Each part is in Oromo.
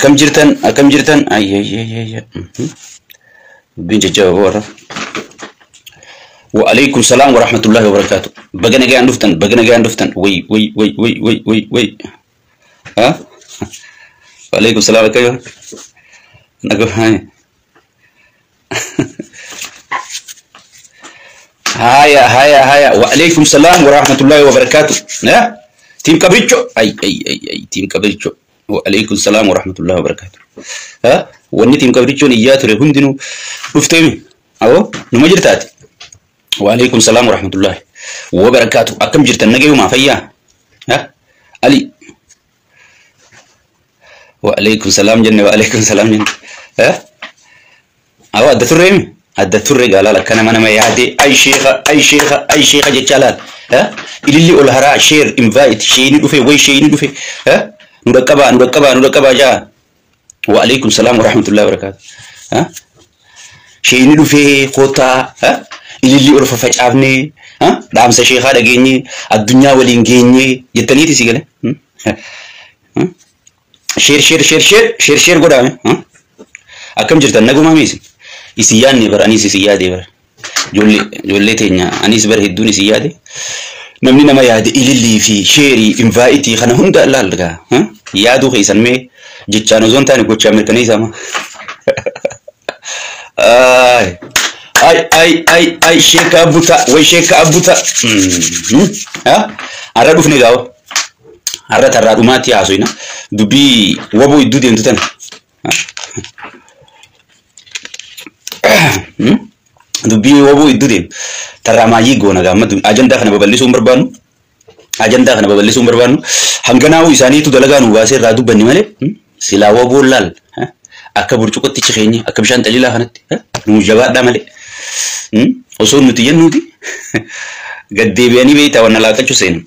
Akkam jirtan? Akkam jirtan? Ayyayyayya. Dubbiin jajjaba warra. Wa alaikum salaam wa rahmatullahi wa barakatuh. Baga nagaan dhuftan, baga nagaan dhuftan. Way way way way way way way. Ha? Wa alaikum salaam akkam? Nagaa. Haya haya haya. Wa alaikum salaam wa rahmatullahi wa barakatuh. Ya? Tiim Qabricho. Ay ay ay ay tiim Qabricho. Wa alaikum salaam wa rahmatullahi wa barakatuh. Ha? Wanni tiim Qabrichoon iyyaa ture hundinuu dhufteemi. Awoo numa jirtaati. Wa alaikum salaam wa rahmatullahi wa barakatuh. Akkam jirtan nagayumaa fayyaa? Ha? Ali. Wa alaikum salaam jenne wa alaikum salaam jenne. Ha? Awoo adda turreemi? Adda turre gaalaal akkana nama yaade ay sheekha ay sheekha ay sheekha jechaa laal. Ha? Ililli ol haraa share invite sheeni dhufe way sheeni dhufe. Ha? Nu dhaqqabaa nu dhaqqabaa nu dhaqqabaa jaa. Wa alaikum salaam wa rahmatullahi wa barakatuh. Ha? Sheeni dhufee kootaa. Ha? Ililli ol fafacaafnee. Ha? Dhaamsa sheekhaa dhageenye addunyaa waliin geenye jettaniiti si gale. Share share share share share share godhaame. Akkam jirtan nagumaa miisi? Isin yaadne bara anis isin yaade bara. Ijoollee teenya anis bara hedduun isin yaade. Namni nama yaade ilillii fi sheerii invaayitii kana hunda laal gaa. Yaaduu keessan mee jechaan osoo hin taane gochaan mirkaneessaama. Ay ay ay ay ay sheeka abbuta way sheeka abbuta. Har'a dhufne gaawa. Har'a tarraa dhumaatti haasofna. Dubbii waboo iddoo deemtu tana. Dubbii waboo iddoo deemtu. Tarraa maayyii goona gaama ajandaa kana babal'isuu hin barbaannu. Ajandaa kana babal'isuu hin barbaannu. Hanganaa'uu isaaniitu dalagaa nu baasee irraa dubbanni malee silaa waboon laal akka burcuqqootti cikeenye akka bishaan xaliilaa kanatti nu jabaadhaa malee. Osoo nuti jennuuti gaddeebi'anii beektaa wanna laaqachuu seenu.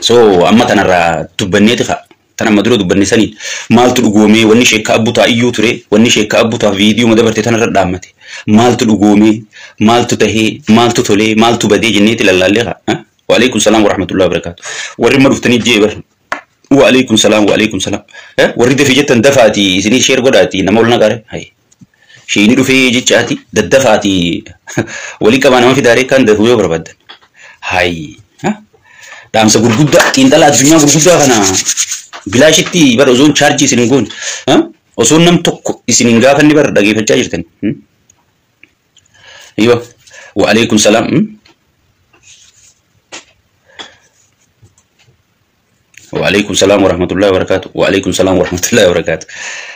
So amma tanarraa dubbanneeti ka'a. Tan amma dura dubbanne saniin maaltu dhugoomee wanni sheekka abbutaa iyyuu ture wanni sheekka abbutaa viidiyoo dabarte tanarra dhaammate maaltu dhugoomee maaltu tahee maaltu tolee maaltu badee jenneeti lallaallee ka'a. Wa alaikum salaam wa rahmatullahi wa barakaatu. Warri amma dhuftanii jee bar. Wa alaikum salaam wa alaikum salaam. Warri dafii jettan dafaati isinii sheer godhaati nama ol naqaare. Sheeni dhufee jechaati daddafaati walii qabaa nama fidaaree kan dafuu yoo barbaaddan. Hayi. Dhaamsa gurguddaa xiinxala addunyaa gurguddaa kana bilaashitti bara osoon chaarjii isin hin goone osoo nam tokko isin hin gaafanne bara dhageeffachaa jirtan. Iyo wa alaikum salaam. Wa alaikum salaam wa rahmatullahi wa barakatuh. Wa alaikum salaam wa rahmatullahi wa barakatuh.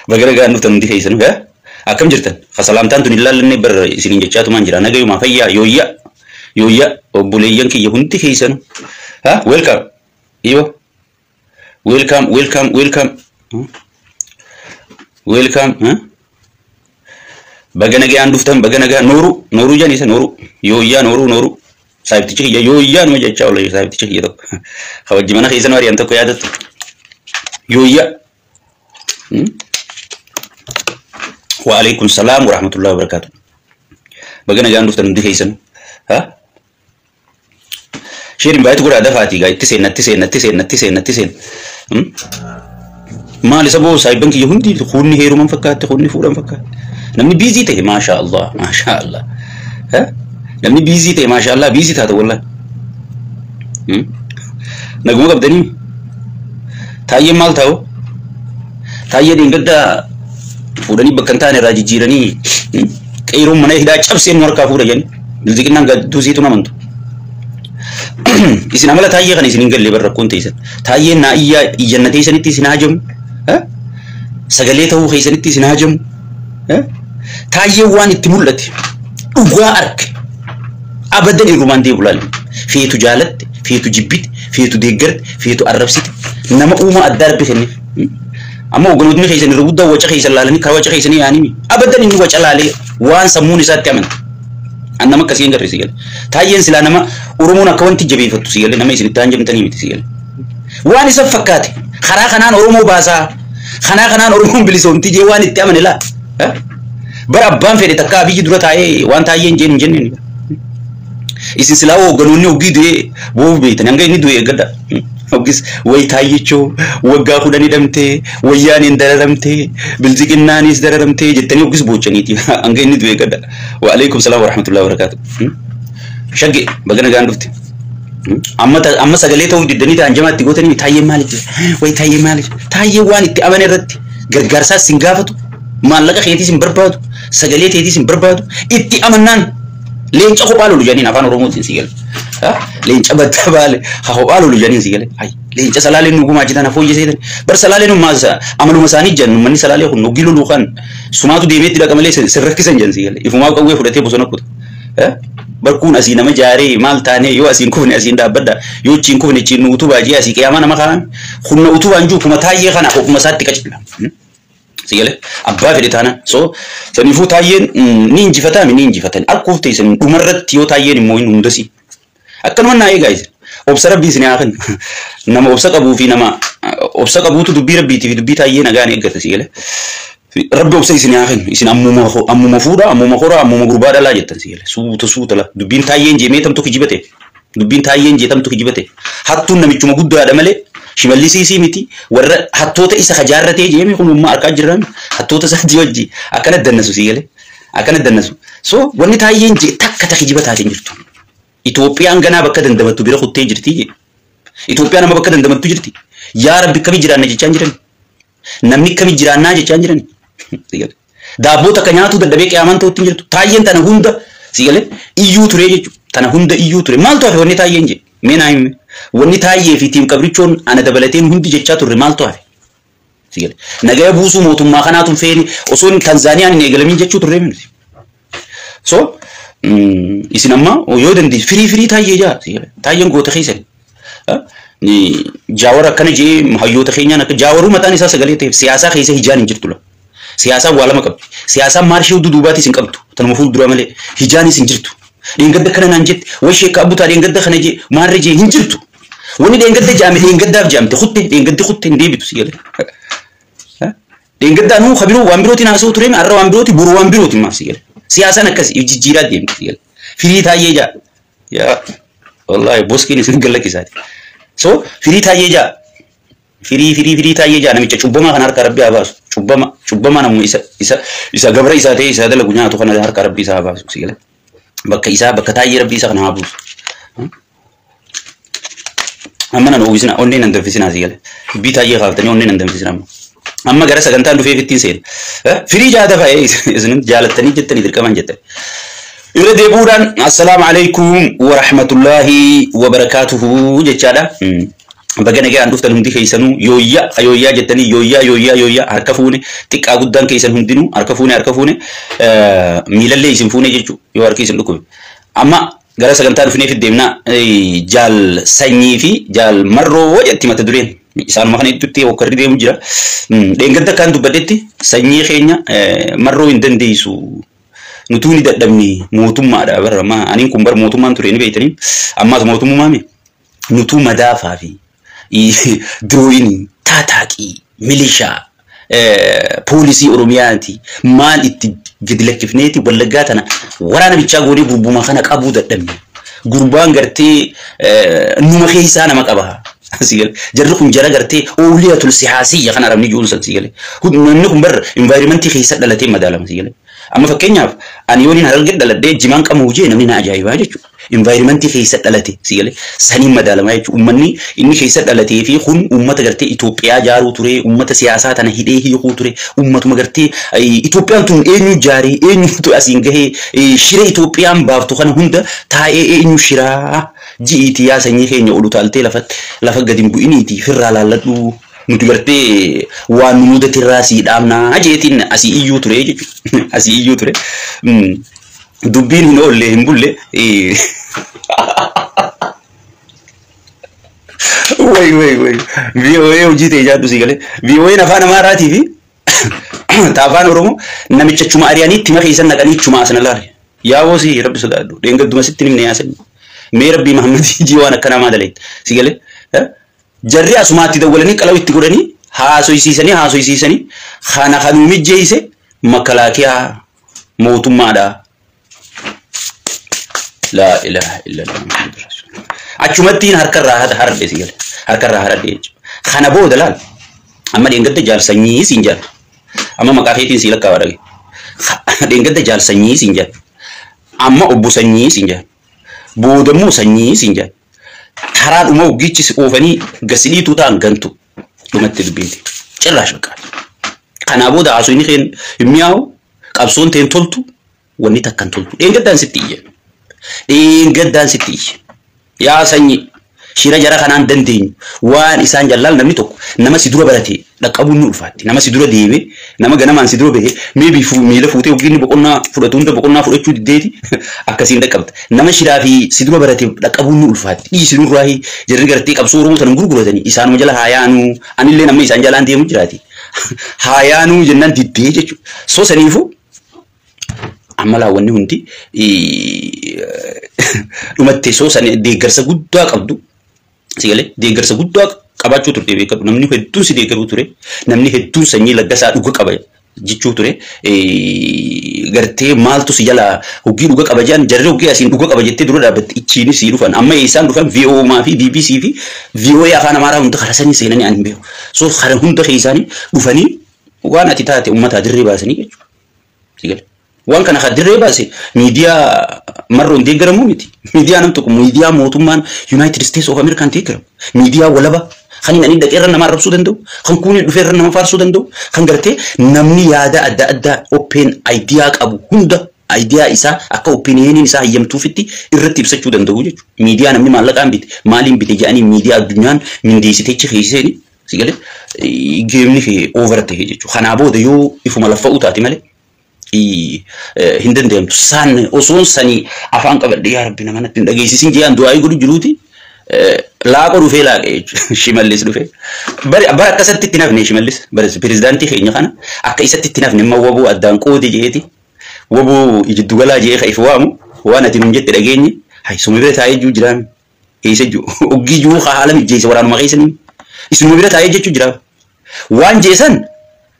Baga nagaan dhuftan hundi keessanuu akkam jirtan? Salaamtaan tun ilaallanne bara isiniin jechaatumaan jira. Nagayumaa fayyaa yooyya yooyya obboleeyyan kiyya hundi keessanuu. Ha? Welcome. Iyo. Welcome, welcome, welcome. Welcome. Ha? Baga nagaan dhuftan baga nagaan nooru nooru jedhan isa nooru yooyyaa nooru nooru saayibticha kiyya yooyyaa numa jechaa oola saayibticha kiyya tokko. Kabajji mana keessan wariyaan tokko yaadattu. Yooyyaa. Wa alaikum salaam wa rahmatullahi wa barakatuh. Baga nagaan dhuftan hundi keessan. Ha? Sheerin baay'eetu godhaa dafaatii gaa itti seenna itti seenna itti seenna itti seenna itti seenna. Maal isa boo saayibban kiyya hundi kuunni heeruman fakkaatti kuunni fuudhan fakkaatti. Namni biizii ta'e maashaa Allah maashaa Allah. Namni biizii ta'e maashaa Allah biizii taata wallahi. Naguma qabdanii taayyeen maal ta'u? Taayyee dheengaddaa fuudhanii bakka hin taane irraa jijjiiranii qeeroon mana hidhaa cabseen nu harkaa fuudha jedhanii bilziqinnaan gadduu siitu namantu. Isin amala taayyee kana isin hin galle bara rakkoon teessan. Taayyeen naa iyyaa iyyanna teessanitti isin hajamu. Sagalee ta'uu keessanitti isin hajamu. Taayyeen waan itti mul'ate dhugaa arge abadan irrumaan deebi'u laale. Feetu jaalatte, feetu jibbite, feetu deeggarte, feetu arrabsite nama uumaa addaa rabbi kenneef. Amma hogganootni keessan irra guddaa waca keessan laalanii karaa waca keessanii yaa'anii abadan inni waca laalee waan sammuun isaatti amante. An nama akkasii hin garre si gale. Taayyeen silaa nama Oromoon akka wanti jabeeffattu si gale nama isinitti hanjamtanii miti si gale. Waan isa fakkaate karaa kanaan Oromoo baasaa karaa kanaan Oromoon bilisoomti jee waan itti amane laa. Bara abbaan fedhe takka Abiyyi dura taa'ee waan taayyeen jeen hin jenneen. Isin silaa hoogganoonni hoggii du'ee boo'uuf beektan hanga inni du'e eeggadha. Oggis way Taayyichoo waggaa 10 hidhamtee, wayyaaniin dararamtee, bilziqinnaanis dararamtee jettanii oggis boochaniiti. Hanga inni du'e gadda. Wa alaikum salaam wa rahmatullahi wa barakaatu. Shagge baga nagaan dhufte. Amma sagalee ta'uu diddanii ta'an jamaatti gootanii Taayyeen maaliif jira? Way Taayyeen maaliif? Taayyeen waan itti amane irratti gargaarsaas sin gaafatu, maallaqa keetiis hin barbaadu, sagalee teetiis hin barbaadu, itti amannaan leenca kophaa lolu jedhaniin afaan Oromootiin si gale. Leenca baddaa baale haa kophaa lolu jedhaniin si gale. Leenca Salaaleen nu gumaachitan hafoo ija. Bar Salaaleen nummaa amaluma isaanii jedhan, uummanni Salaalee kun noggii loluu kan sumaatu deemeetti dhaqa malee sin rakkisan jedhan si gale. Ifumaa qawwee fudhatee bosona kuta. Barkuun asii nama jaaree maal taanee, yoo asiin kufne asiin dhaabbadha, yoo achiin kufne achiin nu utubaa jee asii qiyaamaa nama kaan humna utubaan jiru kuma Taayyee kana ofuma isaatti qacila. Si gale, abbaa fedhe taana. So saniifuu Taayyeen ni injifataa ni injifatan akkuuf ta'e dhumarratti yoo Taayyeen immoo hin hundasi. Akkanuma naa eegaa isin. Obsa Rabbii isin haa kennu. Nama obsa qabuu fi nama obsa qabuutu dubbii Rabbiitii fi dubbii Taayyee nagaan eeggata, si gale. Rabbi obsa isin haa kennu. Isin ammuma fuudha, ammuma horaa, ammuma gurbaa dhalaa jettan, si gale. Suuta suuta la. Dubbiin Taayyeen jee meetamtu kijibate. Dubbiin Taayyeen jeetamtu kijibate. Hattuun namichuma guddaadha malee Shimallisiisii miti, warra hattoota isa kajaarratee jeemi kun ummaa harkaa jirran hattoota isaatii wajji akkana dannasu, si gale. Akkana dannasu. So wanni Taayyeen jee takka ta kijiba taateen jirtu. Itoophiyaan ganaa bakka dandamattu bira kuttee jirti jee. Itoophiyaan amma bakka dandamattu jirti. Yaa Rabbi, akkami jiraanna jechaa jiran. Namni akkami jiraannaa jechaa jiran. Daabboo takka nyaatu dadhabee qiyaamaan ta'utti hin jirtu. Taayyeen tana hunda, si galee, iyyuu ture jechuudha. Tana hunda iyyuu ture. Maaltu hafe wanni Taayyeen jee? Mee naa himi. Wanni Taayyee fi tiim qabrichoon ana dabalateen hundi jechaa turre maaltu hafe? Si galee. Nagaya buusuu mootummaa kanaatu feeni osoo Tanzaaniyaan hin eegalamin jechuu turre miti. So isin amma yoo dandeessu firii firii Taayyee jaa, si galee. Taayyeen goota keessani. Jaawar akkana jee, hayyoota keenyaan akka Jaawaruu mataan isaa sagalee ta'eef siyaasaa keessa hijaan hin jirtu la. Siyaasaan waa lama qabdi. Siyaasaan maarshii hudduu duubaatis hin qabdu. Tanuma fuuldura malee hijaanis hin jirtu. Dheengadda kana naan jette, way sheekka abbutaa dheengadda kana jee, maarree jee hin jirtu. Wanni dheengadda jaame dheengaddaaf jaamte kutte, dheengaddi kutte hin deebitu, si galee. Dheengaddaa nuu kabiroo waan birootiin haasa'u ture, har'a waan birooti, boru waan birooti maaf, si galee. Siyaasaan akkas jijjiiraa deemti, si galee. Firii Taayyee jaa. Yaa wallaahi boskiin isin gallakkisaati. So firii Taayyee jaa. Firii firii firii Taayyee jaa, namicha cubbamaa kana harka Rabbii haa baasu. Cubbama cubbamaa namuma isa gabra isaa ta'e isa dalagu nyaatu kana harka Rabbii isaa haa baasu, si galee. Bakka isaa, bakka Taayyee Rabbii isa kana haa buusu. Amma nan uwwisina, onnee nan danfisinaa, si galee. Dubbii Taayyee kaaftanii onnee nan danfisina amma. Amma gara sagantaan dhufeef ittiin seena. Firii jaata fa'ee isin jaalattanii jettanii dirqaman jettan. Irra deebi'uudhaan assalaamu alaikum wa rahmatullahi wa barakaatuhu jechaadha. Baga nagaan dhuftan hundi keessanuu, yooyyaa yooyyaa jettanii, yooyyaa yooyyaa yooyyaa, harka fuune, xiqqaa guddaan keessan hundinuu harka fuune, harka fuune, miilallee isin fuune jechuu yoo harki isin dhukkube. Amma gara sagantaa dhufneef deemna, jaal Sanyii fi jaal Marroo jetti mata dureen. Isaanuma kana itti hokkarri deemu jira. Dheengadda akkaan dubbadhetti sanyii keenya Marroo hin dandeessu. Nutuu ni dadhabne, mootummaadha bara ma aniin kun bar mootummaan ture ni beektanii, ammaas mootummaa nutuu madaafaa fi dirooyinii taataaqii milishaa poolisii Oromiyaati maal itti gadi lakkifneeti Wallaggaa tana waraana bichaa goonee gurbuma kana qabuu dadhabne. Gurbaan gartee numa keessaa nama qaba. Jarri kun jara gartee ooliyatul siyaasiyya kan arabni jiruun san, si galee. Namni kun bar environmentii keessa dhalatee madaalama, si galee. Amma fakkeenyaaf ani yoon Harargee dhaladhee jimaan qamu hojii namni na ajaa'ibaa jechuudha. Environmentii keessa dhalate, si galee, saniin madaalamaa jechuudha. Uummanni inni keessa dhalatee fi kun uummata gartee Itoophiyaa jaaruu ture, uummata siyaasaa tana hidhee hiikuu ture, uummatuma gartee Itoophiyaan tun eenyu jaaree, eenyutu asiin gahee, shira Itoophiyaan baaftu kana hunda taa'ee eenyu shiraa ji'iitii yaa sanyii keenya ol utaaltee lafa gadi hin bu'iniitii firraa laalladhu. Nuti gartee waan nu mudatirraa sii dhaabnaa jeetiin asii iyyuu ture jechuudha. Asii iyyuu ture. Dubbiin hin oolle hin bulle. Way way way. VOA hojii ta'e jaadhu, si galee. VOA'n afaan Amaaraatii fi afaan Oromoo namicha chuma ari'anii tima keessan naqanii chuma asana laale. Yaa woosii Rabbi sodaadhu. Dheengadduma sitti nimne yaasan. Mee Rabbii Muhammad jii waan akkanaa maa daleet. Si galee. Jarri asumaatti dawwalanii qalaw itti godhanii haasoysiisanii haasoysiisanii kana kanuu mijjeeyse makalaakiyaa mootummaadha. Laa ilaaha illallah Muhammadu Rasuulullah. Achumattiin harkarraa haradhe si gale. Harkarraa haradhe jechuudha. Kana booda laal. Amma dheengadda jaal Sanyii siin jaal. Amma maqaa keetiin sii lakkaa'aa dhage. Dheengadda jaal Sanyii siin jaal. Amma obbo Sanyii siin jaal. Boodammoo Sanyii siin jaal. Karaa dhuma hoggichi si oofanii gasidhiituu ta'an gantu. Dhumatti dubbiinti. Cirraash bakka. Kanaa booda haasofni keen hin mi'aawu, qabsoon teen toltu, wanni takka hin toltu. Dheengaddaan sitti iyye. Dheengaddaan sitti iyye. Yaa Sanyii, shira jara kanaan dandeenyu waan isaan jallaal namni tokko nama si dura barate dhaqqabuun ni ulfaatti. Nama si dura deeme, nama ganamaan si dura bahe, meebii miila fuutee hoggii boqonnaa fudhatu hunda boqonnaa fudhachuu diddeeti akkasiin dhaqqabda. Nama shiraa fi si dura barate dhaqqabuun ni ulfaatti. Dhiisi nurraa jarri gartee qabsoo Oromoo sana gurguratanii isaanuma jala haa yaanuu, anillee namni isaan jalaan deemu jiraati. Haa yaanuu jennaan diddee jechuudha. So saniifuu amma laawwanni hundi dhumatte. So sani deeggarsa guddaa qabdu. Si galee deeggarsa guddaa qabaachuu turte beekadhu. Namni hedduun si deeggaruu ture. Namni hedduun Sanyii Laggasaa dhuga qaba jechuu ture. Gartee maaltu si jala hoggii dhuga qaba jedhan jarri hoggii asiin dhuga qaba jettee dura dhaabbatte ichiinis si dhufan. Amma isaan dhufan VOA fi BBC fi VOA afaan Amaaraa hunda karaa sanii seenanii ani hin beeku. So karaa hunda keessaanii dhufanii waan ati taate uummataa dirree baasanii jechuudha. Si galee. Waan kana kan dirree baase miidiyaa marroon deeggaramuu miti. Miidiyaa nam tokko, miidiyaa mootummaan United States of America deeggaramu. Miidiyaa walaba kan inni dhaqee irra nama arrabsuu danda'u, kan kuuni dhufee irra nama faarsuu danda'u, kan gartee namni yaada adda addaa open idea qabu hunda idea isaa akka opinioniin isaa hayyamtuufitti irratti ibsachuu danda'u jechuudha. Miidiyaa namni maallaqaan bite, maaliin bite jedhanii miidiyaa addunyaan mindeessiteechi keesseeni si galee geemni kee over ta'e jechuudha. Kanaa booda yoo ifuma laffa'uu taate malee hin danda'amtu. San osoon sanii afaan qabadhe, yaa Rabbi nama natti hin dhageessisin jedhan du'aa godhu jiruuti. Laaqoo dhufee laaqe jechuudha. Shimallis dhufee. Bara akkasatti itti nafne Shimallis. Bara pirezidaantii keenya kana akka isatti itti nafne amma waboo addaan qoode jeeti. Waboo jiddugalaa jee ka if waamu waan ati nun jette dhageenye. Hay suma bira taa'ee jiru jiraame. Eessa jiru? Oggii jiru haala mijjeessa waraanuma keessanii. Isinuma bira taa'ee jechuu jira. Waan jeesan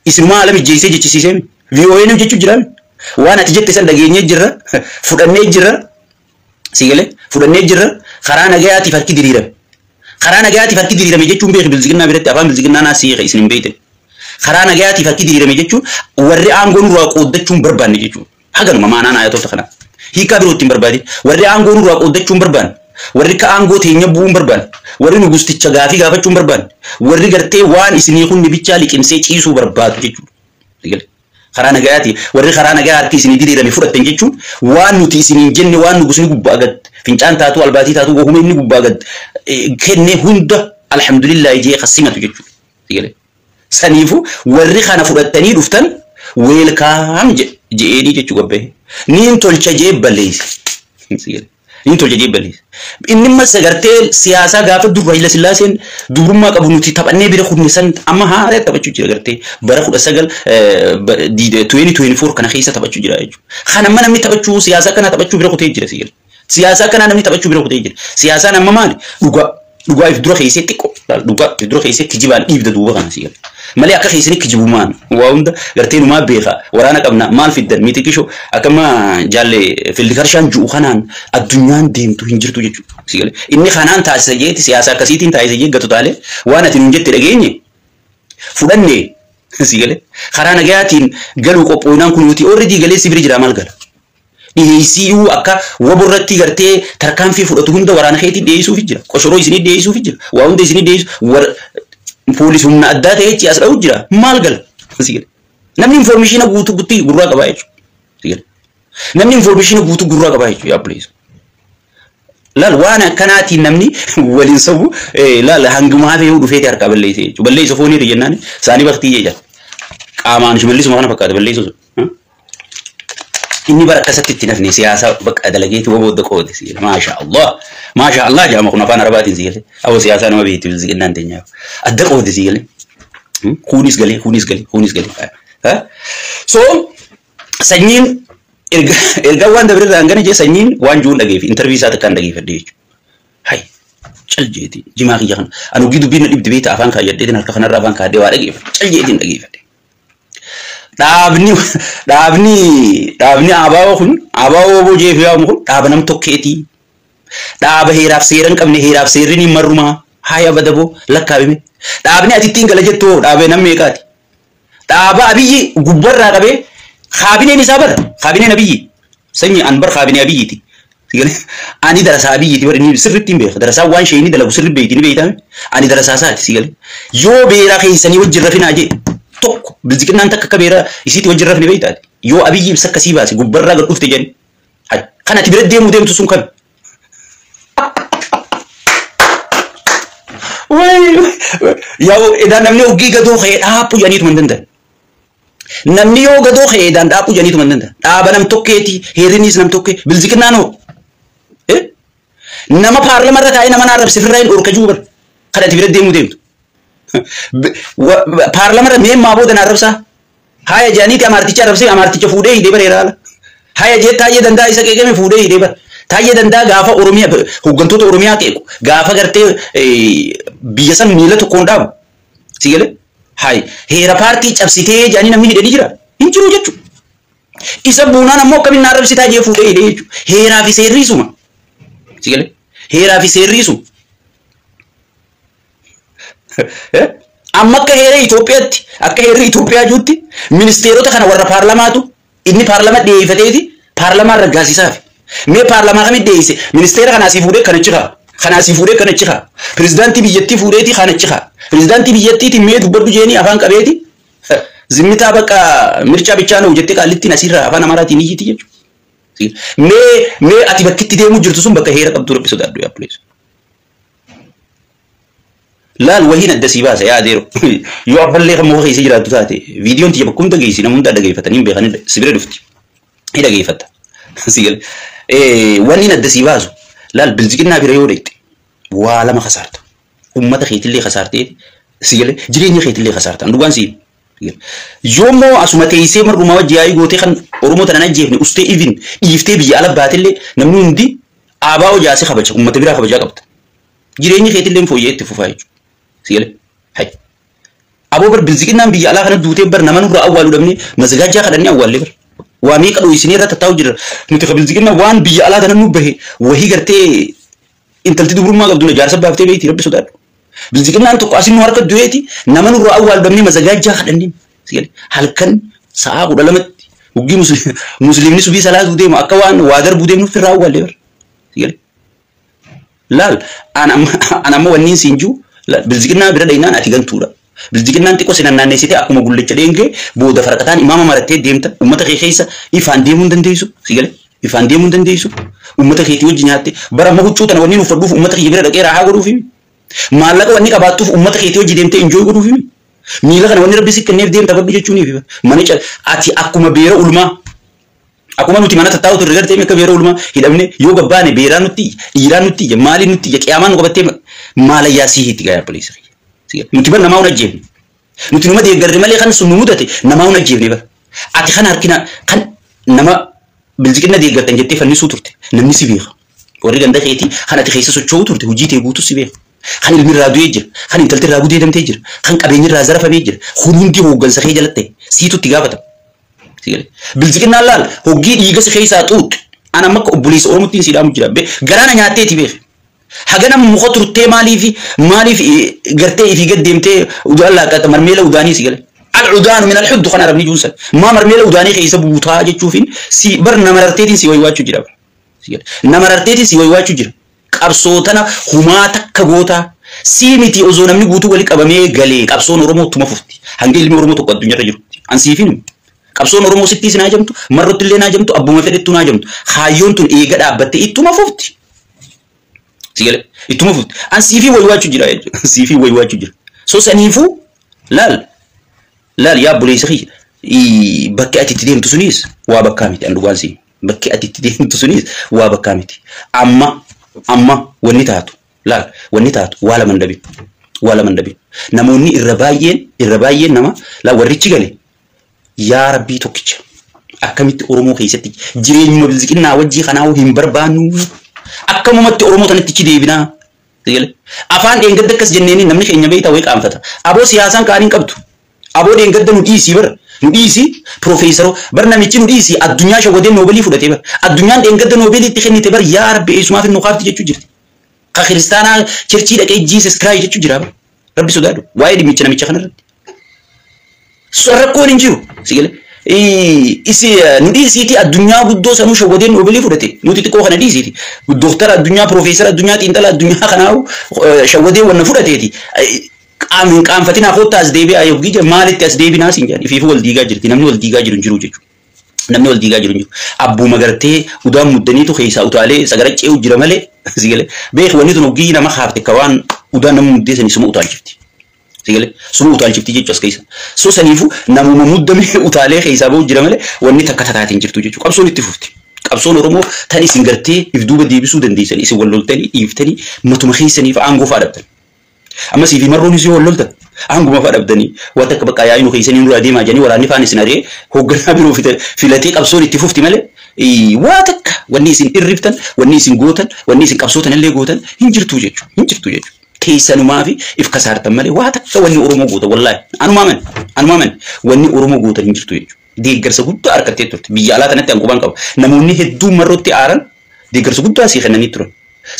isinuma haala mijjeessee jechisiisee. VOA jechuu jira. Waan ati jette san dhageenyee jirra. Fudhannee jirra. Si galee fudhannee jirra. Karaa nagayaatiif harki diriirame. Karaa nagayaatiif harki diriirame jechuun beeki bilziginnaa biratti afaan bilziginnaa naa siika isin hin beektan. Karaa nagayaatiif harki diriirame jechuun warri aangoo nurraa qooddachuu hin barbaanne jechuudha. Haganuma maanaan ayatoota kanaa. Hiikaa biroo ittiin barbaadin. Warri aangoo nurraa qooddachuu hin barbaanne. Warri ka aangoo teenya bu'uu hin barbaanne. Warri nugusticha gaafii gaafachuu hin barbaanne. Warri gartee waan isinii kunni bichaa liqimsee ciisuu barbaadu jechuudha. Karaa nagayaati warri karaa nagayaa harki isinii diriirame fudhattan jechuun waan nuti isiniin jenne, waan nugusni gubbaa gad fincaan taatu, albaatii taatu, wahuma inni gubbaa gad kenne hunda alhamdulillah jee kasimatu jechuudha. Saniifu warri kana fudhattanii dhuftan welcome je'eenii jechuu gabbee. Niin tolcha jee balleesse. Niin tolcha jee balleesse. Inni amma sagartee siyaasaa gaafa dur Hayila Sillaaseen dubrummaa qabu nuti taphannee bira kunne san amma haaraa taphachuu jira gartee bara 19 2024 kana keessa taphachuu jira jechuudha. Kana amma namni taphachuu siyaasaa kana taphachuu bira kutee jira sigira. Siyaasaa kana namni taphachuu bira kutee jira. Siyaasaan amma maali? Dhugaa. Dhugaa if dura keessee xiqqoo dhugaa if dura keessee kijibaan dhiibda duuba kana sigira. Malee akka keessanii kijibumaan waa hunda gartee numaa beeka, waraana qabna, maal fiddan miti qishoo akkama jaalle fildikarshaan ju'u kanaan addunyaan deemtu hin jirtu jechuudha. Sigale inni kanaan taasisa jeeti siyaasa akkasiitiin taasisa jee gatu taalee waan ati nun jette dhageenye fudhanne sigale karaa nagayaatiin galuu qophoonaan kun nuti already galee si bira jira maal gala. Dhiheessii akka waborratti gartee tarkaanfii fudhatu hunda waraana keetiin dhiheessuuf jira. Qoshoroo isinii dhiheessuuf jira. Waa hunda isinii dhiheessu poolis humna addaa ta'e as dha'u jira. Maal gala? Namni information guutuu guutuu gurraa qabaa jechuudha. Namni information guutuu gurraa qabaa jechuudha yaa please. Laal waan akkanaatiin namni waliin sabu laal hanguma hafee dhufeeti harkaa balleesse jechuudha. Balleessa fooniirra jennaan saanii baktii jecha. Qaamaan Shimallisuma kana fakkaata balleessu sun. Inni bara akkasatti itti nafne siyaasa bakka dalageeti wabooda qoode si maasha Allah maasha Allah jedhama kun afaan Arabaatiin si galee awwa siyaasaa nama beekti bilziginnaan teenyaa adda qoode si galee kunis galee kunis galee kunis galee. So Sanyiin erga waan dabre irraa hangana jee Sanyiin waan juun dhageef interview isaa takkaan dhageeffadhe jechuudha. Hay cal jeeti jimaa kiyya kana anu giddu dubbiin na dhibdi beekta afaan kaayyadheetiin harka kanarra afaan kaadhee waa dhageeffadhe cal jeetiin dhageeffadhe. Dhaabni ABO kun ABO oboo jeef yaamu kun dhaaba nam tokkeetii. Dhaaba heeraaf seera hin qabne heeraaf seerri ni marrumaa haaya badaboo lakkaa'ime. Dhaabni ati ittiin gala jettu dhaabee nam meeqaati? Dhaaba Abiyyi gubbarraa qabee kaabineen isaa bara kaabineen Abiyyi sanyi an bar kaabinee Abiyyiiti. Ani darasaa Abiyyiiti bara inni sirriitti hin beeka. Darasaa waan ishee inni dalagu sirri beeyti ni beeytame. Ani darasaa isaati si galee. Yoo beeraa keessanii wajjin rafinaa jee tokko bilziqinnaan takka akka beeraa isiitti wajjin rafne beeytaati. Yoo Abiyyi ibsa akkasii baase gubbarraa gad dhufte jenni. Kan ati bira deemuu deemtu sun kami? Yaa edaan namni oggii gadoo ka'ee dhaaphuu jedhaniituma hin danda'an. Namni yoo gadoo ka'ee edaan dhaaphuu jedhaniituma hin danda'an. Dhaaba nam tokkeeti heerrinis nam tokkee bilziqinnaan hoo? Nama paarlama irra taa'ee nama naarrabse firraa hin dhorka jiru bara. Kan ati bira deemuu deemtu. Paarlama irra meemmaa booda naarrabsaa? Haaya jedhaniiti amaarticha arrabsee amaarticha fuudhee hidhee bareera haala. Haaya jee taa'ee danda'a isa qeeqame fuudhee hidhee bara. Taa'ee danda'a gaafa Oromiyaa hooggantoota Oromiyaa qeequ gaafa gartee biyya san miila tokkoon dhaabu. Si galee? Hayi heera paartii cabsitee jedhanii namni hidhanii jira. Hin jiru jechuudha. Isa buunaan ammoo akkamiin naarrabsitaa jee fuudhee hidhee jechuudha. Heeraa fi seerri isuma. Si galee? Heeraa fi seerri isuma. Amma akka heera Itoophiyaatti akka heerri Itoophiyaa jirutti ministeerota kana warra paarlamaatu inni paarlama dhiyeeffateeti paarlamaa raggaasisaafi. Mee paarlamaa kamitti dhiyeesse ministeera kana asii fuudhee kana achi kaa'a. Kana asii fuudhee kana achi kaa'a. Pirezidaantii biyyattii fuudheeti kana achi kaa'a. Pirezidaantii biyyattiiti mee dubbadhu jeeni afaan qabeeti. Zimmitaa bakka mircaa bichaa na'u jettee qaallittiin asirraa afaan Amaaraatiin iyyiti jechuudha. Mee ati bakkitti deemuu jirtu sun bakka heera qabdu rabbi sodaadhu yaa please. Laal wahiin adda sii baasa yaa adeero. Yoo abballee kan muka keessa jiraattu taate viidiyoon tiyya bakka hunda geessi nama hunda dhageeffatanii hin beekan si bira dhufti. Ni dhageeffatta. Si gale. Wanni adda sii baasu laal bilziqinnaa bira yoo dhaqxe waa lama kasaarta. Uummata keetillee kasaartee si gale jireenya keetillee kasaarta. Dhugaan sii. Yoommoo asuma teessee marrumaa wajji yaa'ii gootee kan Oromoo tanan ajjeefne ustee even dhiiftee biyya ala baatellee namni hundi aabaa hojaasee kabaja uummata biraa kabajaa qabda. Jireenyi keetillee fooyya'ee itti fufaa jechuudha. Si gale? Hay. Aboo bar bilziqinnaan biyya alaa kana duutee bar nama nurraa awwaaluu dhabnee mazagaajaa kadhannee awwaallee bar. Waa meeqa dho'isinee irra tattaa'u jirra. Nuti ka bilziqinnaa waan biyya alaa kana nu bahe wahii gartee intalti dubrummaa qabdu na jaarsa baaftee beeyti rabbi sodaadhu. Bilziqinnaan tokko asin nu harka du'eeti nama nurraa awwaaluu dhabnee mazagaajaa kadhannee. Si gale? Halkan sa'aa 12tti hoggii musliimni subii salaatuu deemu akka waan waa darbuu deemnu firraa awwaallee bar. Si gale? Laal an amma wanni siin jiru bilziqinnaa bira dhaynaan ati gantuudha. Bilziqinnaan xiqqoo si nannaanneessitee akkuma gullicha dheengee booda faraqataan imaama marattee deemta. Uummata kee keessa ifaan deemuu hin dandeessu. Si gale? Ifaan deemuu hin dandeessu. Uummata keetii wajji nyaatte. Bara amma huccuu tana wanni uffadhuuf uummata kiyya bira dhaqee raahaa godhuufi. Maallaqa wanni qabaattuuf uummata keetii wajji deemtee enjoy godhuufi. Miila kana wanni rabbi si kenneef deemta badhu jechuuniif. Mana ati akkuma beera ulmaa. Akkuma nuti mana tattaa'u turre gartee akka beera ulmaa hidhamne yoo gabbaane beeraa nutti dhiiraa nutti maaliin nutti qiyaamaan nu qabattee maalayyaa sii hiitti gayaa pooliisii. Nuti bar namaa hin ajjeefne. Nuti numa deeggarre malee kan sun nu mudate namaa hin ajjeefne bar. Ati kan harkina kan nama bilziqinna deeggartan jettee fannisuu turte namni si beeka. Warri ganda keetii kan ati keessa socho'uu turte hojii tee guutuu si beeka. Kan ilmi irraa du'ee jira, kan intalti irraa gudeedamtee jira, kan qabeenyi irraa zarafamee jira. Kun hundi hooggansa kee jalatti ta'e siitu itti gaafatama. Bilziqinnaan laal hoggii dhiiga si keessaa xuuxxe. Ana amma akka obboleessa Oromootti si dhaamu jira. Garaana nyaatteeti beeka. Hagana muka turtee maaliif gartee ifii gad deemtee udaan laaqata marmeela udaanii si gale. Al-udaanu min al-huddu kan arabni juunsan. Maa marmeela udaanii keessa buutaa jechuufin si bar nama rarteetiin si waywaachuu jira. Nama rarteetiin si waywaachuu jira. Qabsoo tana humaa takka gootaa. Si miti osoo namni guutuu wali qabamee galee qabsoon Oromoo tuma fufti. Hanga ilmi Oromoo tokko addunyaarra jirutti. Ansiifin qabsoon Oromoo sittiis naa jamtu, marrotti illee naa jamtu, abbuma fedhettu naa jamtu. Kaayyoon tun eega dhaabbattee ittuma fufti. Si galee ittuma fufti. An siifii waywaachuu jira jechuudha. Siifii waywaachuu jira. So saniifuu laal laal yaa obboleessa kiyya bakki ati itti deemtu sunis waa bakkaa miti an dhugaan siin. Bakki ati itti deemtu sunis waa bakkaa miti. Amma wanni taatu laal wanni taatu waa lama hin dhabin. Waa lama hin dhabin. Namoonni irra baay'een nama laal warrichi gale yaa rabbii tokkicha akkamitti Oromoo keessatti jireenyuma bilziqinnaa wajjii kanaa'uu hin barbaannu. Akkamumatti Oromoo tanatti ichi deebinaa. Afaan dheengadda akkas jenneeni namni keenya beektaa wayii qaanfata. Aboo siyaasaan kaaniin qabdu. Aboo dheengadda nu dhiisii bara. Nu dhiisi piroofeesaroo bar namichi nu dhiisi addunyaa shawwadee noobeelii fudhatee bar addunyaan dheengadda noobeelii itti kennite bar yaa rabbi eessumaaf nu kaafti jechuu jirti. Ka kiristaanaa churchii dhaqee Jesus Christ jechuu jira bar. Rabbi sodaadhu waa'ee dhimmicha namicha kanarratti. Rakkoon hin jiru. Si galee. Isi nu dhiisiiti addunyaa guddoo sanuu shawwadee noobeelii fudhate nuti xiqqoo kana dhiisiiti. Dooktara addunyaa piroofeesara addunyaa xiinxala addunyaa kanaa shawwadee wanna fudhateeti. Qaam qaanfatinaa kottaa as deebi'aa yookiin ija maalitti as deebinaa siin jedhan ifiifu wal diigaa jirti namni wal diigaa jiru hin jiru jechuudha. Namni wal diigaa jiru hin jiru. Abbuma gartee udaan muddaniitu keessaa utaalee sagara ce'u jira malee si galee beek wanni tun oggii nama haafte ka waan udaan nama muddee sanii suma utaalchifti. Si galee suma utaalchifti jechuudha as keessa. So saniifu namuma muddamee utaalee keessaa bahu jira malee wanni takka tataatiin jirtu jechuudha. Qabsoon itti fufti. Qabsoon Oromoo tan isin gartee if duuba deebisuu dandeessan isin wal loltanii dhiiftanii matuma keessaniif aangoo fa'aa dhabdan. Amma siif marroon isin wal loltan aanguma fa'aa dhabdanii waan takka bakka yaa'inu keessanii nurraa deemaa jedhanii waraanni faan isin ari'ee hoogganaa biroo filatee qabsoon itti fufti malee waa takka wanni isin irriftan wanni isin gootan wanni isin qabsootan illee gootan hin jirtu jechuudha hin jirtu jechuudha. Keessanumaa fi if kasaartan malee waa takka wanni Oromoo gootan wallaahi anumaa man wanni Oromoo gootan hin jirtu jechuudha. Deeggarsa guddaa argattee turte biyya alaa tanatti hanqubaan qaba namoonni hedduun marrootti aaran deeggarsa guddaa sii kennanii turan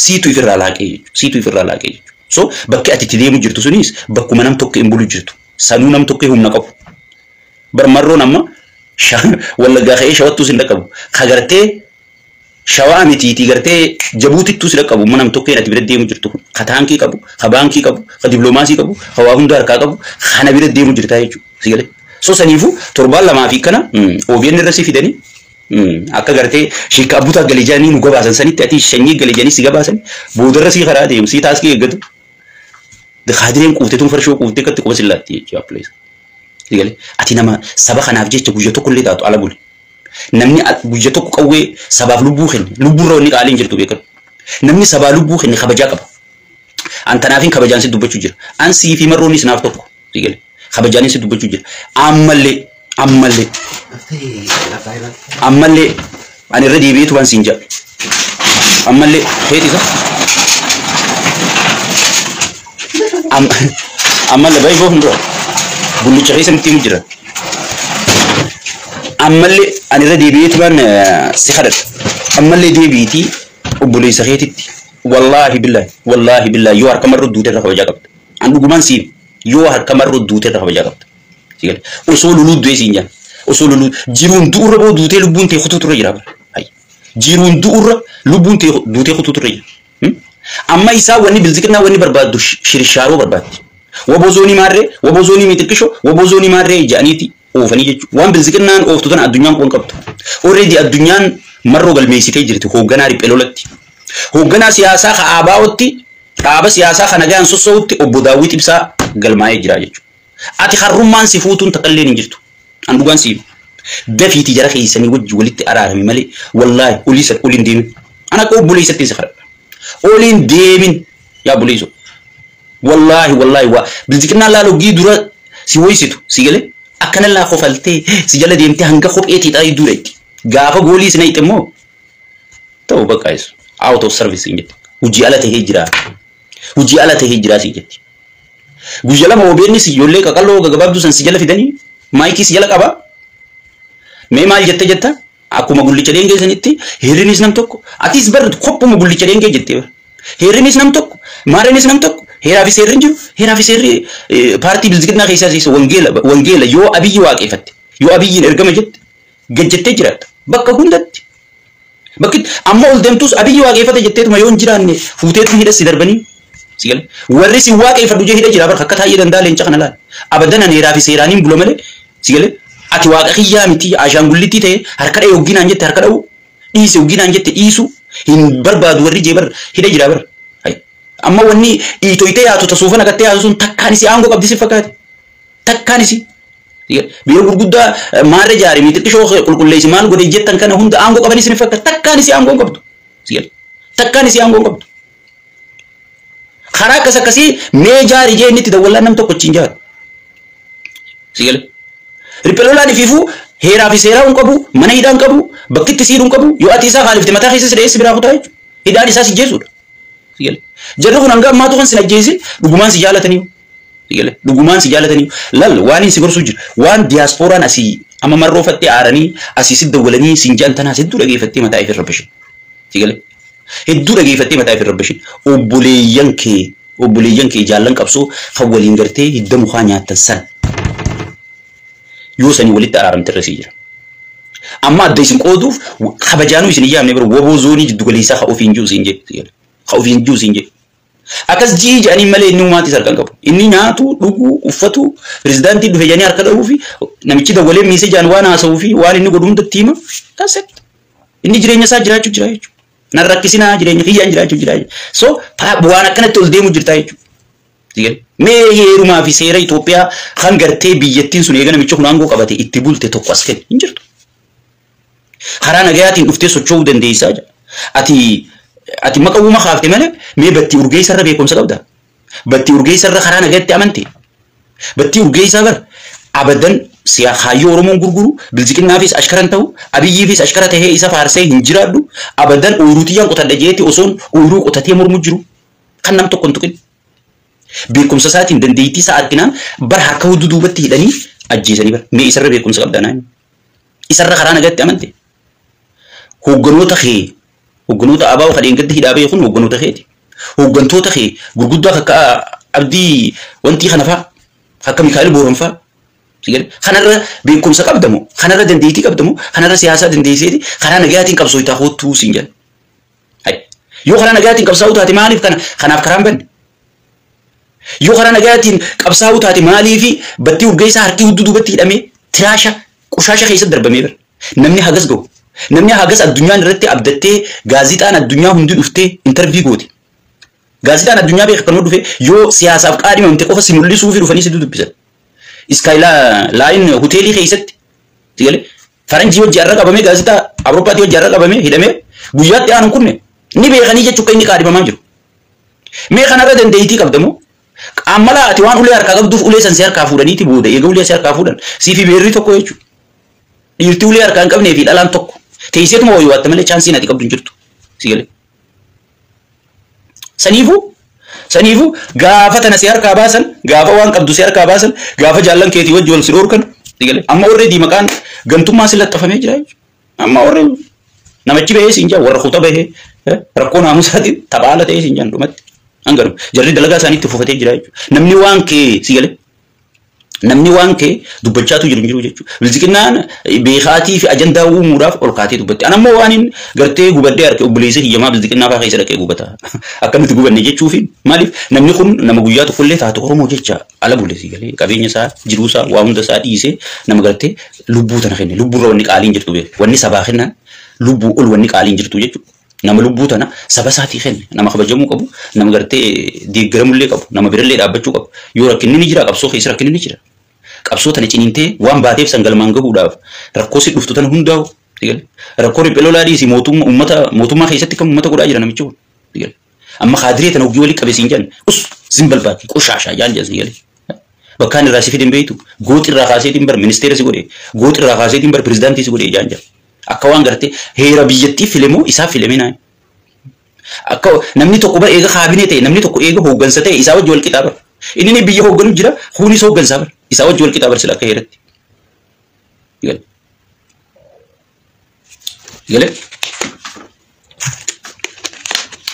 siitu ifirraa laaqee jechuudha siitu ifirraa laaqee jechuudha. So bakki ati itti deemu jirtu sunis bakkuma nam tokko hin bulu jirtu sanuu nam tokko humna qabu. Bar marroon amma wallaggaa ka'ee shawattuu sin dhaqqabu ka gartee shawaa mitiitii gartee jabuutittuu si dhaqqabu mana nam tokkeen ati bira deemu jirtu kun ka taankii qabu ka baankii qabu ka diploomaasii qabu ka waa hunda harkaa qabu kana bira deemu jirtaa jechuudha si galee. So saniifu torbaan lamaa fi kana OBN irra si fidanii akka gartee sheekka abbutaa galejaanii nu gabaasan sanitti ati shanyii galejaanii si gabaasan boodarra si karaa deemu si taaskii eeggatu. Kaadireen quuftee tun farshoo quuftee akkatti quba sillaatti jechuudha please. Si galee ati nama saba kanaaf jecha guyya tokko illee taatu ala buli. Namni guyya tokko qawwee sabaaf lubbuu kenne lubbuurra wanni qaaliin jirtu beekamu. Namni sabaa lubbuu kenne kabajaa qaba. An tanaafin kabajaan si dubbachuu jira. An sii fi marroonis naaf tokko. Si galee kabajaanis si dubbachuu jira. Ammallee ammallee ammallee ani irra deebi'eetu waan siin jedhu. Ammallee feeti isa. Ammallee baay'ee boof dura. Gullicha keessa nutti himu jira. Ammallee ani irra deebi'eetu waan si kadhadha. Ammallee deebi'iitii obboleessa keetitti. Wallaahi billaahi wallaahi billaahi yoo harka marroo duute irra kabajaa qabda. An dhugumaan siin yoo harka marroo duute irra kabajaa qabda. Si galee osoo loluu du'ee siin jaan. Osoo loluu jiruun du'urra boo duutee lubbuun ta'e kutuutu irra jira. Jiruun du'urra lubbuun ta'e duutee kutuutu irra jira. Amma isaa wanni bilziqinaa wanni barbaaddu shirshaaroo barbaaddi. Waboo zoonii maarree, waboo zoonii mixiqqishoo, waboo zoonii maarree jedhaniiti oofanii jechuudha. Waan bilziqinnaan ooftu tana addunyaan kun qabdu. Already addunyaan marroo galmeessitee jirti hoogganaa riphee lolatti. Hoogganaa siyaasaa ka ABO'tti dhaaba siyaasaa kana gahan sossoo'utti obbo Daawwit Ibsaa galmaa'ee jira jechuudha. Ati harrummaan si fuutuun takkalleen hin jirtu. An dhugaan si himu. Dafiiti jara keessanii wajji walitti araarame malee wallaahi olii san oliin deemin. An akka obboleessatti si kadhadha. Oliin deemin yaa obboleessoo. Wallaahi wallaahi waa bilziqinnaa laaloo gii dura si woysitu si galee akkana laa kofaltee si jala deemtee hanga kopheetii xaayii dura itti. Gaafa goolii si naqxe immoo ta'u bakka isu out of service hin jetti. Hojii ala tahee jira. Hojii ala tahee jira si jetti. Guyya lama OBN si ijoollee qaqalloo gaggabaabduu san si jala fidanii maayikii si jala qaba. Mee maal jette jetta akkuma gullicha dheengee sanitti heerrinis nam tokko atis bar kophuma gullicha dheengee jettee bar. Heerrinis nam tokko maarrinis nam tokko heeraa fi seerri hin jiru heeraa fi seerri paartii bilziqinnaa keessaa isa wangeela wangeela yoo abiyyi waaqeffatte yoo abiyyiin ergama jette gajjattee jiraatta bakka hundatti. Bakki amma ol deemtus abiyyi waaqeffate jetteetuma yoo hin jiraanne fuuteetuma hidha si darbanii si galee warri si waaqeffadhu jee hidha jira barka akka taa'ee danda'a leenca kana laal abadan ani heeraa fi seeraaniin bula malee si galee ati waaqa kiyyaa miti ashaangullitti ta'e harka dha'e hogginaan jette harka dha'u dhiise hogginaan jette dhiisu hin barbaadu warri jee bar hidha jira bar. Amma wanni dhiitoytee yaatu tasuufa naqattee yaatu sun takkaan isii aangoo qabdi si fakkaate takkaan isii. Biyya gurguddaa maarree jaari mixiqqishoo qulqulleessi maal godhe jettan kana hunda aangoo qaban isin fakkaata takkaan isii aangoo qabdu. Takkaan isii aangoo qabdu. Karaa akkas akkasii mee jaari jee inni itti dawwallaan nam tokko achiin jaaru. Riphee lolaan ifiifuu heeraa fi seeraa hin qabu mana hidhaa hin qabu bakki itti siidhu hin qabu yoo ati isaa kaalifte mataa keessa si dheessi biraa kutaa jechuudha. Hidhaan isaa si jeesuudha. Jarri kun hanga ammaatu kan sin ajjeesin dhugumaan si jaalatanii. Dhugumaan si jaalatanii lal waan si gorsuu jiru waan diyaaspooraan asii amma marroofattee aaranii asii si dawwalanii siin jaan tanaas hedduu dhageeffattee mataa ifirra rabbishin. Hedduu dhageeffattee mataa ifirra rabbishin. Obboleeyyan kee jaallan qabsoo kan waliin gartee hidda mukaa nyaattan san yoo sanii walitti araaramte irra sii jira. Amma adda isin qooduuf kabajaanuu isin iyyaamne bira woboo zoonii jiddu galeessaa ka ofiin jiru siin jee. Ka ofiin jiru siin jee. Akkas ji'i jedhanii malee inni uumaatti harka hin qabu. Inni nyaatu, dhugu, uffatu, pirezidaantii dhufe jedhanii harka dhahuu fi namichi dawwalee miisee jaan waan haasa'uu fi waan inni godhu hundatti hima. That's it. Inni jireenya isaa jiraachuu jira jechuudha. Nan rakkisinaa jireenya kiyyaan jiraachuu jira jechuudha. So waan akkanatti ol deemu jirta jechuudha. Mee heerumaa fi seera Itoophiyaa kan gartee biyyattiin sun eega namichi kun aangoo qabate itti bulte tokko as kenni hin jirtu. Karaa nagayaatiin dhuftee socho'uu dandeessaa jira. Ati maqa uuma kaafte malee mee battii urgeessarra beekumsa qabda. Battii urgeessarra karaa nagaatti amante. Battii urgeessaa bara abadan kaayyoo Oromoon gurguru bilziqinnaafis ashkaran ta'u abiyyiifis ashkara tahee isa faarsee hin jiraadhu abadan ooyiruu tiyyaan qotadha jeeti osoon ooyiruu qotatee mormu jiru kan nam tokko hin tuqin. Beekumsa isaatiin dandeettii isaa arginaan bara harka hudduu duubatti hidhanii ajjeesanii bara mee isarra beekumsa qabda naan. Isarra karaa nagaatti amante. Hoogganoota kee hoogganoota abaa'oo kan eeggatte hidhaa ba'e kun hoogganoota keeti. Hooggantoota kee gurguddaa akka Abdii wantii kana fa'a akka Mikaa'el Booran fa'a. Kanarra beekumsa qabdamu kanarra dandeettii qabdamu kanarra siyaasaa dandeesseeti karaa nagayaatiin qabsoo itti hoottuu siin jedha. Yoo karaa nagayaatiin qabsaa'uu taate maaliif kanaaf karaan banne? Yoo karaa nagayaatiin qabsaa'uu taate maaliif battii urgeessaa harki hudduu duubatti hidhamee tiraasha qushaasha keessatti darbamee bira? Namni hagas gahu. Namni hagas addunyaan irratti abdattee gaazixaan addunyaa hundi dhuftee intarvii goote. Gaazixaan addunyaa beeku kan dhufe yoo siyaasaaf qaadhimamte qofa si mul'isuu fi dhufanii si dubbisan. Iskaayilaayin hoteelii keessatti faranjii hojii har'a qabamee gaazixaa Awurooppaatii hojii har'a qabamee hidhamee guyyaatti aanu kunne ni beekanii jechuun kan inni qaadhimamaa jiru. Mee kanarra dandeettii qabdamoo? Qaamalaa ati waan ulee harkaa qabduuf ulee san si harkaa fuudhaniiti booda eega ulee si harkaa fuudhan siif beerri tokko jechuudha. Dhiirti ulee harkaa hin qabnee fi dhalaan tokko. Teesseetuma wayii waatta malee chaansiin ati qabdu hin jirtu. Si galee. Saniifuu gaafa tana si harkaa baasan gaafa waan qabdu si harkaa baasan gaafa jaallan keetii wajji wal si dhoorkan si galee. Amma warree maqaan gantummaa si laxxafamee jira jechuudha. Amma warree namichi bahee siin jaa warra kuta bahee rakkoo naamusaatiin taphaala ta'ee siin jaan dhumatti. Hanganu jarri dalagaa isaaniitti fufatee jira jechuudha. Namni waan kee si galee. Namni waan kee dubbachaatu jiru hin jiru jechuudha. Bilziqinnaan beekaatii fi ajandaa uumuudhaaf ol kaatee dubbatti. Ani ammoo waan hin gartee gubadhee harka obboleessa hiyyamaa bilziqinnaa fa'aa keessa dhaqee gubata. Akkamitti gubanne jechuufi maaliif namni kun nama guyyaa tokkollee taatu Oromoo jecha ala bule si galee qabeenya isaa jiruu isaa waa hunda isaa dhiisee nama gartee lubbuu tana kenne lubbuurra wanni qaaliin jirtu beeku wanni sabaa kennan lubbuu ol wanni qaaliin jirtu jechuudha. Nama lubbuu tana saba isaatii kenne nama kabajamuu qabu nama gartee deeggaramullee qabu nama birallee dhaabbachuu qabu yoo rakkinni ni jira qabsoo keessa rakkinni ni jira. Qabsoo tana ciniintee waan baateef san galmaan gahuudhaaf rakkoo si dhuftu tana hundaa'u rakkoo riphee lolaa dhiisi mootummaa keessatti kan uummata godhaa jira namichi kun amma kaadiree tana hogii walii qabee siin jedhan us zimbal baaki qoshaashaa jaan jedhan galee bakkaan irraa si fidin beeytu gooxi irraa kaaseetiin bar ministeera si godhe gooxi irraa kaaseetiin bar pirezidaantii si godhe jaan jedhan akka waan gartee heera biyyattii filemoo isaa filame naan akka namni tokko bar eega kaabinee ta'e namni tokko eega hooggansa ta'e isaa wajji wal qixaa bar inni biyya hoogganu jira kunis hooggansaa bar isaa wajji wal qixaa bar sila akka heeratti. Galee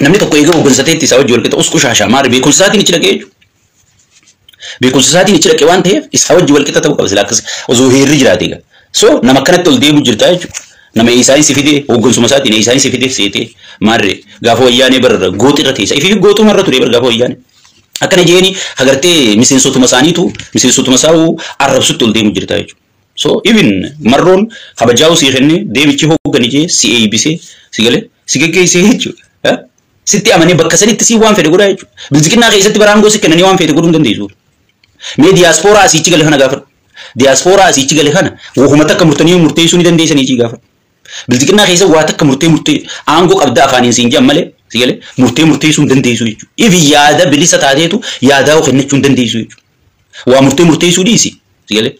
namni tokko eega hooggansa ta'etti isaa wajji wal qixa us qushaashaa maali beekumsa isaatiin ichi dhaqee jechuudha. Beekumsa isaatiin ichi dhaqee waan ta'eef isaa wajji wal qixa ta'uu qaba sila akkas osoo heerri jiraate egaa. So nama akkanatti ol deemu jirta jechuudha. Nama isaan si fide hooggansuma isaatiin isaan si fide seetee maarree gaafa wayyaanee bar gooxi irra teessa ifi gooxuma irra ture bar gaafa wayyaanee. Akkana jeeni agartee miseensotuma isaaniitu miseensotuma isaa'u arrabsutti ol deemu jirta jechuudha. So even marroon kabajaa'u sii kenne deemichi hooggani jee si eeybisee si galee si geggeessee jechuudha. Sitti amanee bakka sanitti si waan fedhe godhaa jechuudha. Bilziqinnaa keessatti bara aangoo si kennanii waan fedhe godhuu hin dandeessu. Mee diyaaspooraa asiichi gale kana gaafadhu. Diyaaspooraa asiichi gale kana wahuma takka murtanii murteessuu ni dandeessanii jii gaafadhu. Bilziqinnaa keessa waa takka murtee aangoo qabda afaaniin siin jedhan malee si galee murtee murteessuu hin dandeessu jechuudha. Ifi yaada bilisa taateetu yaadaa kennachuu hin dandeessu jechuudha. Waa murtee murteessuu dhiisi si galee.